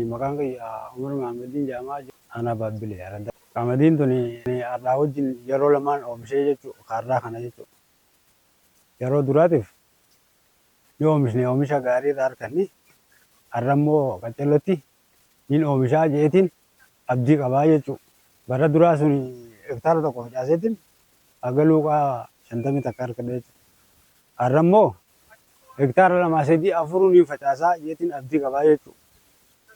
Maqaan kiyya Umar Mahammadiin jedhama. Aanaa Baabbilee Araddaa. Qamadiin tun har'aa wajjin yeroo lamaan oomishee jechuudha. Har'aa kana jechuudha. Yeroo duraatiif ni oomishne, oomisha gaarii irraa arganne. Har'a immoo qaccalootti nin oomishaa jeetiin abdii qabaa jechuudha. Bara duraa sun hektaara 1 facaaseetiin haga luuqaa 51 argadhe jechuudha. Har'a immoo hektaara 2, 3, 4 ni facaasaa jeetiin abdii qabaa jechuudha.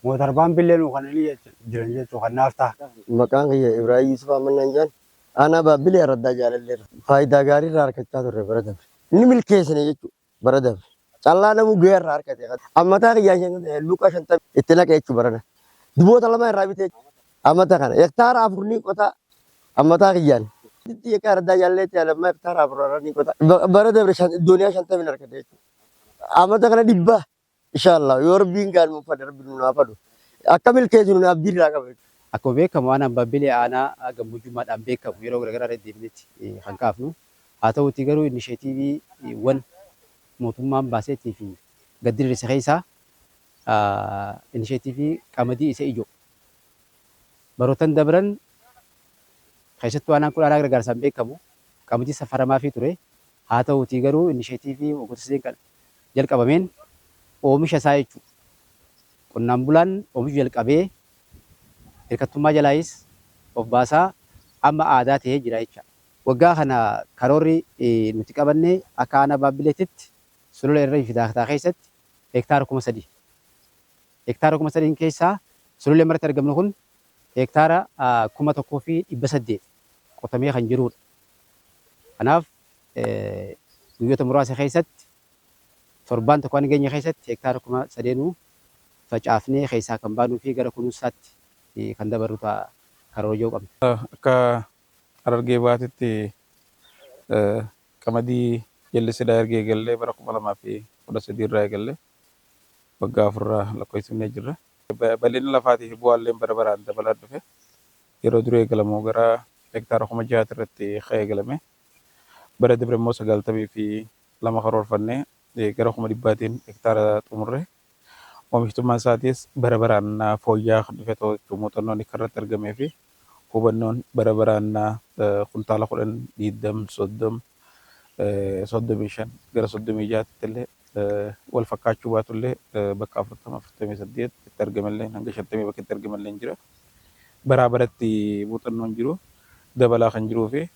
Motor pump illee nuu kananii jiran jechuudha kan naaf ta'a. Maqaan kiyya Ibraayim Yusuf Amannaan jedhan, aanaa Baabbilee Araddaa Jaalalleerra. Faayidaa gaarii irraa argachaa turre bara dabre. Inni milkeessine jechuudha bara dabre. Callaa namuu gahee irraa argate. Ammataa kiyyaan luka 50 itti naqe jechuudha barana. Duboota 2 irraa bitee ammata kana. Hektaara 4 ni qotaa ammataa kiyyaan. Itti akka Araddaa Jaalalleetti alammaa hektaara 4 irra ni qota. Bara dabre dooniyaa 50 argate jechuudha. Ammata kana 100 Inshallah, yoo Rabbiin gaalmuun fadhe, Rabbi nu haa fadhu. Akka milkeessinu nu abdii irraa qaba. Akkuma beekamu, aanaan Baabbilee aanaa gammoojjummaadhaan beekamu, yeroo garaagaraa irra deebinetti kan kaafnu. Haa ta'uutii garuu initiative'iiwwan mootummaan baaseetii fi gad diriirse keessaa initiative qamadii isa ijoo. Barootan dabran keessattuu aanaan kun aanaa gargaarsaan beekamu, qamadii safaramaafii ture. Haa ta'uutii garuu initiative waggoota sadeen kana jalqabameen oomisha isaa jechuudha. Qonnaan bulaan oomishuu jalqabee hirkattummaa jalaayis of baasaa amma aadaa ta'ee jira jecha. Waggaa kana karoorri nuti qabanne akka aanaa Baabbileetitti sulula Irree fi Daaktaa keessatti hektaara 3000. Hektaara 3000 keessaa sululli ammarratti argamnu kun hektaara 1800 qotamee kan jirudha. Kanaaf guyyoota muraasa keessatti, torbaan tokko waan geenye keessatti, hektaara 3000 facaafnee keessaa kan baanuu fi gara kunuunsaatti kan dabarru ta'a karoora jiru qabna. Akka Harargee Bahaatitti qamadii jallisiidhaa erga eegallee, bara 2013 irraa eegallee, waggaa afurraa lakkoofsifnee jirra. Bal'ina lafaatii fi bu'aalleen bara baraan dabalaa dhufe. Yeroo dura eegalamu gara hektaara 6000 irratti kan eegalame. Bara dabre immoo 92 karoorfannee gara 100,000tiin hektaara xumurre. Oomishtummaan isaatiis bara baraan fooyya'aa kan dhufe ta'uu jechuun muuxannoon akka irratti argamee fi hubannoon bara baraan kuntaala 10, 20, 30, 35 gara 36tti illee wal fakkaachuu baatullee, bakka 40, 48 itti argamellee, hanga 50 bakka itti argamellee jira. Baraa baratti muuxannoon jiru dabalaa kan jiruu fi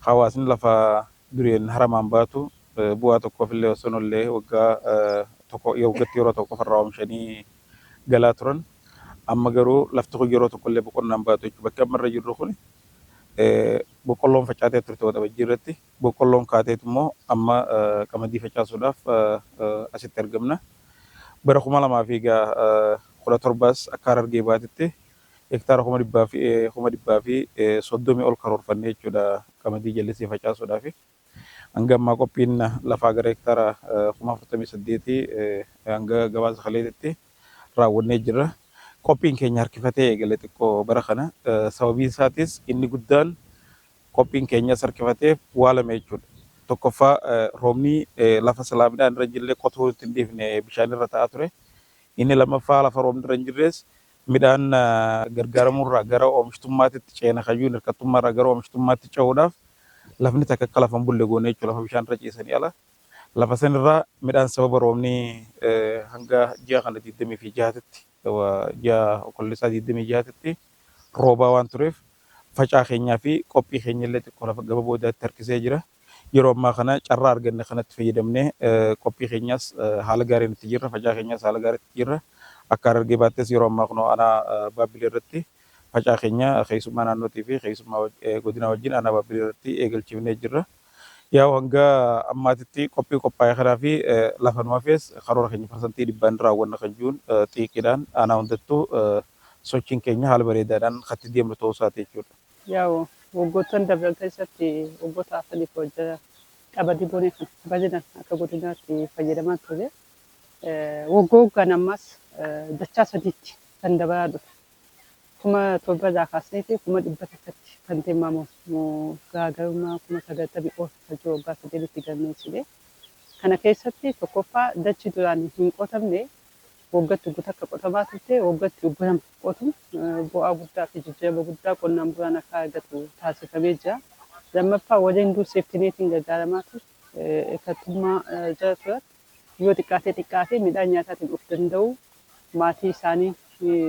hawaasni lafa dureen haramaan baatu, bu'aa tokkoof illee osoo hin oollee, waggaa tokko waggaatti yeroo tokko qofarraa oomishanii galaa turan. Amma garuu lafti kun yeroo tokko illee boqonnaan baatu jechuudha. Bakki amma irra jirru kun boqqolloon facaatee turte Waxabajjii irratti. Boqqolloon kaateetu immoo amma qamadii facaasuudhaaf asitti argamna. Bara 2017s akka Harargee Bahaatitti hektaara 130,000 ol karoorfannee jechuudha qamadii jallisii facaasuudhaaf. Hanga ammaa qophiin lafaa gara hektaara 48,000 hanga gabaasa kaleetitti raawwannee jirra. Qophiin keenya harkifatee eegale xiqqoo bara kana. Sababiin isaatis inni guddaan qophiin keenyas harkifateef waa lama jechuudha. Tokkoffaa, roobni lafa silaa midhaan irra hin jirre qotuu itti hin dhiifne bishaan irra ta'aa ture. Inni lammaffaa, lafa roobni irra hin jirres midhaan gargaaramurraa gara oomishtummaatitti ceena kayyuun hirkattummaarraa gara oomishtummaatti ce'uudhaaf lafni takka akka lafa hin bulle goone jechuudha, lafa bishaan irra ciisanii ala. Lafa sanirraa midhaan sababa roobni hanga ji'a kana 26tti, ji'a Onkoloolessaa 26tti roobaa waan tureef, facaa keenyaa fi qophii keenya illee xiqqoo lafa gama boodaatti harkisee jira. Yeroo ammaa kana carraa arganne kanatti fayyadamnee qophii keenyaas haala gaariin itti jirra. Facaa keenyaas haala gaariitti itti jirra. Akka Harargee Bahaattis yeroo ammaa kunoo aanaa Baabbilee irratti facaa keenya keessummaa naannootii fi keessummaa godinaa wajjin aanaa Baabbilee irratti eegalchiifnee jirra. Yaa'u hanga ammaatitti qophii qophaa'e kanaa fi lafa nu hafees karoora keenya 100%n raawwanna kan jiruun xiiqiidhaan aanaa hundattuu sochiin keenya haala bareedaadhaan kan itti deemnu ta'uu isaati jechuudha. Yaa'u waggoottan dabran keessatti waggoota afuriif hojjeta qamadii bonee kana bal'inaan akka godinaatti fayyadamaa ture. Waggaa waggaan ammas dachaa sadiitti kan dabalaa dhufe. 7,000 irraa kaasneeti 100,000tti kan tilmaamamu garaagarummaa 90,000 ol kan jiru waggaa sadeenitti galmeessine. Kana keessatti tokkoffaa, dachi duraan hin qotamne Waggaatti waggoota akka qotamaa turte waggaatti waggaa 2 qotuun bu'aa guddaa fi jijjiirama guddaa qonnaan bulaan akka argatu taasifamee jira. Lammaffaa, warreen dur safety netiin gargaaramaa ture, hirkattummaa jala turan, yoo xiqqaatee xiqqaatee midhaan nyaataatiin of danda'uu, maatii isaanii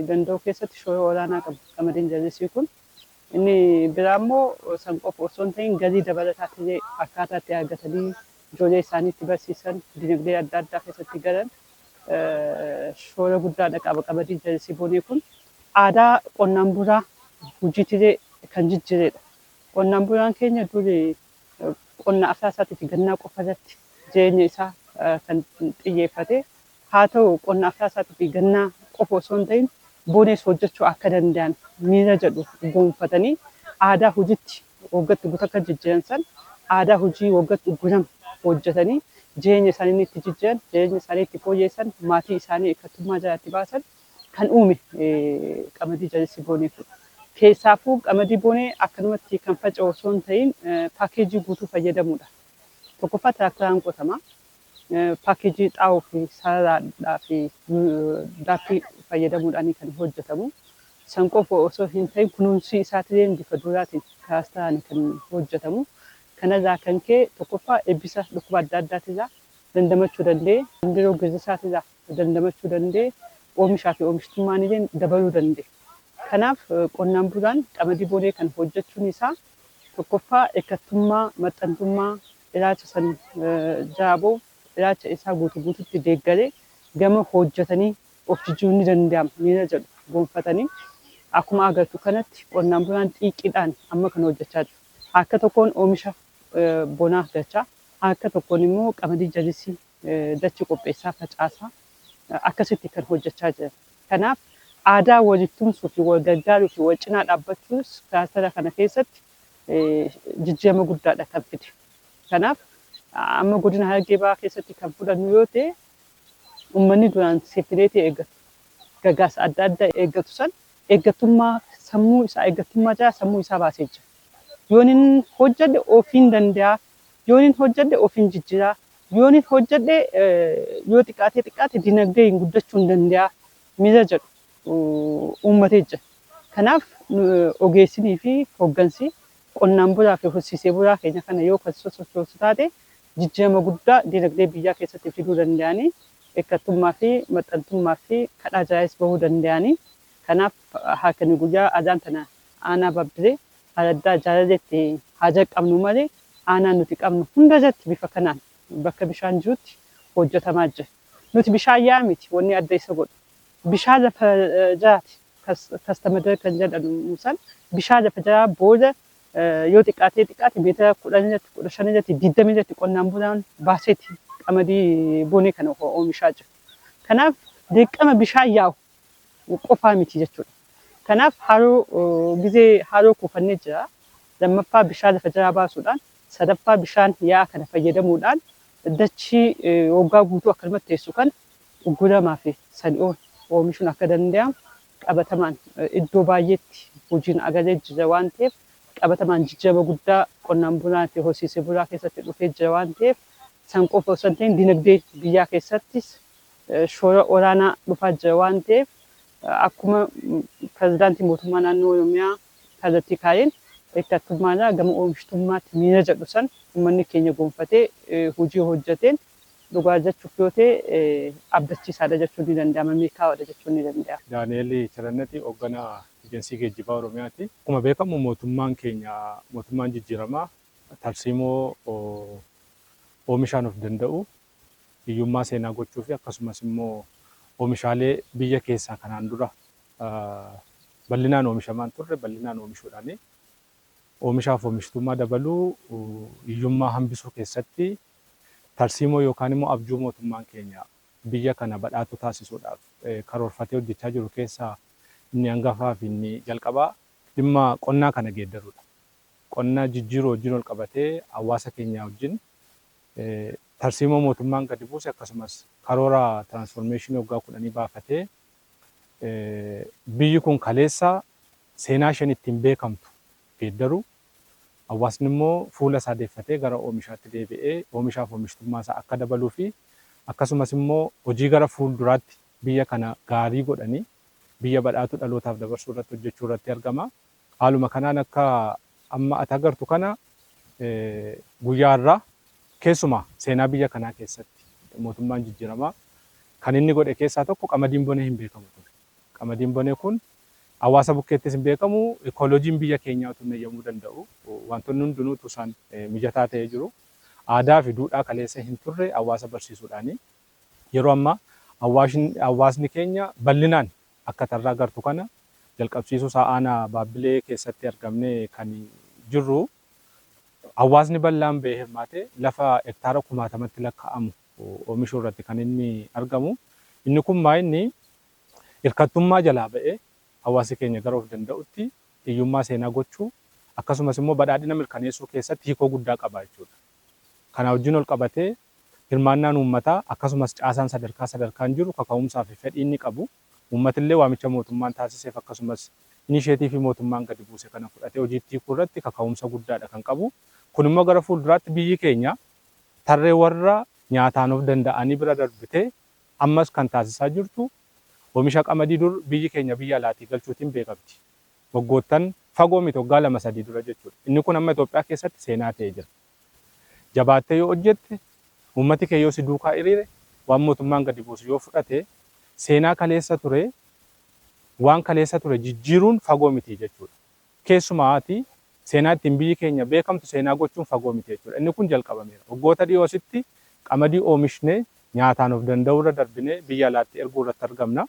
danda'uu keessatti shoora olaanaa qabu qamadiin jallisii kun. Inni biraa immoo san qofa osoo hin ta'in galii dabalataatti illee akkaataa itti argatanii ijoollee isaanii itti barsiisan, dinagdee adda addaa keessatti galan shoora guddaadha qaba qamadiin jallisii bonee kun. Aadaa qonnaan bulaa hojiitti kan jijjiiredha. Qonnaan bulaan keenya duri qonna afraasaatii fi gannaa qofa irratti jireenya isaa kan xiyyeeffate haa ta'u, qonna afraasaatii fi gannaa qofa osoo hin ta'in bonees hojjechuu akka danda'an miira jedhu gonfatanii, aadaa hojiitti waggaatti guutuu akka jijjiiran san aadaa hojii waggaatti 2 hojjetanii jireenya isaanii itti jijjiiran, jireenya isaanii itti fooyyessan, maatii isaanii hirkattummaa jalaa itti baasan kan uume qamadii jallisii bonee kun. Keessaafuu qamadii bonee akkanumatti kan faca'u osoo hin ta'in paakeejii guutuu fayyadamuudha. Tokkoffaa, tiraaktaraan qotama. Paakeejii xaa'oo fi sararaadhaa fi daappii fayyadamuudhaan kan hojjetamu. San qofa osoo hin ta'in kunuunsi isaatillee bifa duraatiin kilaasteraan kan hojjetamu. Kanarraa kan ka'e tokkoffaa, eebbisa dhukkuba adda addaatirraa dandamachuu danda'e, biroo girrisaatirraa dandamachuu danda'e, oomishaa fi oomishtummaan illee dabaluu danda'e. Kanaaf qonnaan bulaan qamadii bonee kan hojjechuun isaa tokkoffaa, hirkattummaa, maxxantummaa ilaalcha san jaaboo ilaalcha isaa guutuu guututti deeggaree gama hojjetanii of jijjiiruun ni danda'ama miira jedhu gonfatanii, akkuma agartu kanatti qonnaan bulaan xiiqiidhaan amma kan hojjechaa jiru. Harka tokkoon oomisha bonaa galchaa, harka tokkoon immoo qamadii jallisii dachee qopheessaa, facaasaa akkasitti kan hojjechaa jiran. Kanaaf aadaa walitti tumsuu fi wal gargaaruu fi wal cinaa dhaabbachuus kilaastera kana keessatti jijjiirama guddaadha kan fide. Kanaaf amma godina Harargee Bahaa keessatti kan fudhannu yoo ta'e, uummanni duraan safety netii eeggatu, gargaarsa adda addaa eeggatu san eeggattummaa sammuu isaa, eeggattummaa jala sammuu isaa baasee jira. Yoon hin hojjedhe ofiin danda'a, yoon hin hojjedhe ofiin jijjiiraa, yoon hin hojjedhe yoo xiqqaatee xiqqaate dinagdee hin guddachuu hin danda'a miira jedhu uummatee jira. Kanaaf ogeessinii fi hooggansi qonnaan bulaa fi horsiisee bulaa keenya kana yoo kan sosochoosu taate, jijjiirama guddaa dinagdee biyyaa keessatti fiduu danda'anii, hirkattummaa fi maxxantummaa fi kadhaa jalaayis bahuu danda'anii. Kanaaf halkanii guyyaa adaan tana aanaa Babbilee araddaa Jaalaleetti haa jalqabnu malee aanaan nuti qabnu hunda irratti bifa kanaan bakka bishaan jirutti hojjetamaa jira. Nuti bishaan yaa miti wanni adda isa godhu. Bishaan lafa jalaati, kastamadar kan jedhamu san, bishaan lafa jalaa booda yoo xiqqaatee xiqqaate meetira 10 irratti, 15 irratti, 20 irratti qonnaan bulaan baaseeti qamadii bonee kana oomishaa jira. Kanaaf dirqama bishaan yaa'u qofaa miti jechuudha. Kanaaf haroo gizee haroo kuufannee jira. Lammaffaa, bishaan lafa jalaa baasuudhaan, sadaffaa, bishaan yaa'aa kana fayyadamuudhaan dachii waggaa guutuu akkanumatti teessu kana 2 fi 3 ol oomishuun akka danda'amu qabatamaan iddoo baay'eetti hojiin agarree jira waan ta'eef, qabatamaan jijjiirama guddaa qonnaan bulaa fi horsiisee bulaa keessatti dhufee jira waan ta'eef, san qofa osoo hin ta'in dinagdee biyyaa keessattis shoora olaanaa dhufaa jira waan ta'eef, akkuma pirezidaantii mootummaa naannoo Oromiyaa kallattii kaa'een hirkattummaadhaa gama oomishtummaatti miira jedhu san uummanni keenya gonfatee hojii hojjeteen dhugaa jechuuf yoo ta'e abdachiisaadha jechuun ni danda'ama, milkaa'aadha jechuun ni danda'ama. Daani'eel Charannati, hoogganaa Ejensii Geejjibaa Oromiyaati. Akkuma beekamu mootummaan keenya, mootummaan jijjiiramaa, tarsiimoo oomishaan of danda'u, hiyyummaa seenaa gochuu fi akkasumas immoo oomishaalee biyya keessaa kanaan dura bal'inaan oomishamaan turre bal'inaan oomishuudhaan oomishaaf oomishtummaa dabaluu, hiyyummaa hambisuu keessatti tarsiimoo yookaan immoo abjuu mootummaan keenya biyya kana badhaatuu taasisuudhaaf karoorfatee hojjechaa jiru keessaa inni hangafaa fi inni jalqabaa dhimma qonnaa kana geeddaruudha. Qonna jijjiiruu wajjin wal qabatee hawaasa keenya wajjin tarsiimoo mootummaan gadi buuse akkasumas karoora tiraansformeeshinii waggaa 10 baafatee biyyi kun kaleessa seenaa isheen ittiin beekamtu geeddaru, hawaasni immoo fuula isaa deeffatee gara oomishaatti deebi'ee oomishaaf oomishtummaa isaa akka dabaluu fi akkasumas immoo hojii gara fuulduraatti biyya kana gaarii godhanii biyya badhaatu dhalootaaf dabarsuu irratti hojjechuu irratti argama. Haaluma kanaan akka amma ati agartu kana guyyaa irraa keessumaa seenaa biyya kanaa keessatti mootummaan jijjiiramaa kan inni godhe keessaa tokko qamadiin bonee hin beekamu ture. Qamadiin bonee kun hawaasa bukkeettis hin beekamu, ikooloojiin biyya keenyaa utuu hin eeyyamuu danda'u. Wantoonni hundinuu utuu isaan mijataa ta'ee jiru. Aadaa fi duudhaa kaleessa hin turre hawaasa barsiisuudhaani. Yeroo ammaa hawaasni keenya bal'inaan akka tarraa agartu kana jalqabsiisuu isaa aanaa Baabbilee keessatti argamnee kan jirru hawaasni bal'aan ba'ee hirmaatee lafa hektaara kumaatamatti lakkaa'amu oomishuu irratti kan inni argamu. Inni kun maa inni hirkattummaa jalaa ba'ee hawaasi keenya gara of danda'utti hiyyummaa seenaa gochuu akkasumas immoo badhaadhina mirkaneessuu keessatti hiikoo guddaa qaba jechuudha. Kana wajjin ol qabatee hirmaannaan uummataa akkasumas caasaan sadarkaa sadarkaan jiru kaka'umsaa fi fedhii inni qabu uummatillee waamicha mootummaan taasiseef akkasumas inisheetiivii mootummaan gadi buuse kana fudhatee hojiitti hiikuu irratti kaka'umsa guddaadha kan qabu. Kun immoo gara fuulduraatti biyyi keenya tarree warra nyaataan of danda'anii bira darbitee ammas kan taasisaa jirtu oomisha qamadii dur biyyi keenya biyya alaatii galchuutiin beekamti. Waggoottan fagoo miti waggaa 2-3 dura jechuudha. Inni kun amma Itoophiyaa keessatti seenaa ta'ee jira. Jabaattee yoo hojjette, uummati kee yoo si duukaa hiriire, waan mootummaan gadi buusu yoo fudhate, seenaa kaleessa ture, waan kaleessa ture jijjiiruun fagoo miti jechuudha. Keessumaati seenaa ittiin biyyi keenya beekamtu seenaa gochuun fagoo miti jechuudha. Inni kun jalqabameera. Waggoota dhiyoo asitti qamadii oomishnee nyaataan of danda'uu irra darbinee biyya alaatti erguu irratti argamna.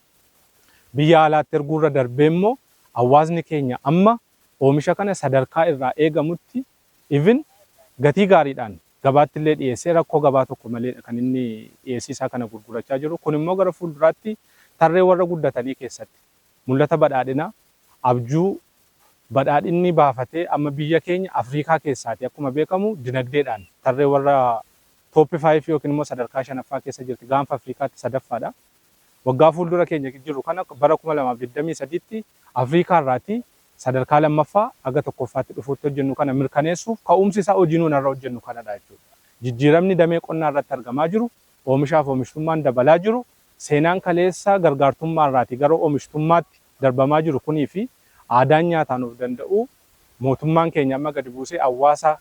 Biyya alaatti erguu irra darbee immoo hawaasni keenya amma oomisha kana sadarkaa irraa eegamutti even gatii gaariidhaan gabaatti illee dhiyeessee rakkoo gabaa tokko maleedha kan inni dhiyeessii isaa kana gurgurachaa jiru. Kun immoo gara fuulduraatti tarree warra guddatanii keessatti mul'ata badhaadhinaa abjuu badhaadhinni baafatee amma biyya keenya Afrikaa keessaati akkuma beekamu dinagdeedhaan tarree warra top 5 yookiin immoo sadarkaa 5ffaa keessa jirti, gaanfa Afrikaatti 3ffaadha. Waggaa fuuldura keenya jiru kana bara 2023tti Afrikaa irraati sadarkaa 2ffaa haga 1ffaatti dhufuutti hojjennu kana mirkaneessuuf ka'umsi isaa hojii nuun irra hojjennu kanadha jechuudha. Jijjiiramni damee qonnaa irratti argamaa jiru, oomishaaf oomishtummaan dabalaa jiru, seenaan kaleessa gargaartummaa irraati gara oomishtummaatti darbamaa jiru kunii fi aadaan nyaataan of danda'u mootummaan keenya amma gadi buusee hawaasa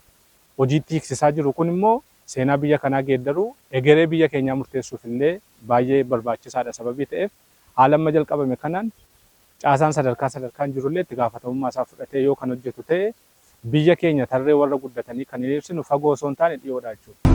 hojiitti hiiksisaa jiru kun immoo seenaa biyya kanaa geeddaruu egeree biyya keenyaa murteessuuf illee baay'ee barbaachisaadha sababii ta'eef haala amma jalqabame kanaan caasaan sadarkaa sadarkaan jirullee itti gaafatamummaa isaa fudhatee yoo kan hojjetu ta'e biyya keenya tarree warra guddatanii kan hiriirsinu fagoo osoo hin taane dhiyoodha jechuudha.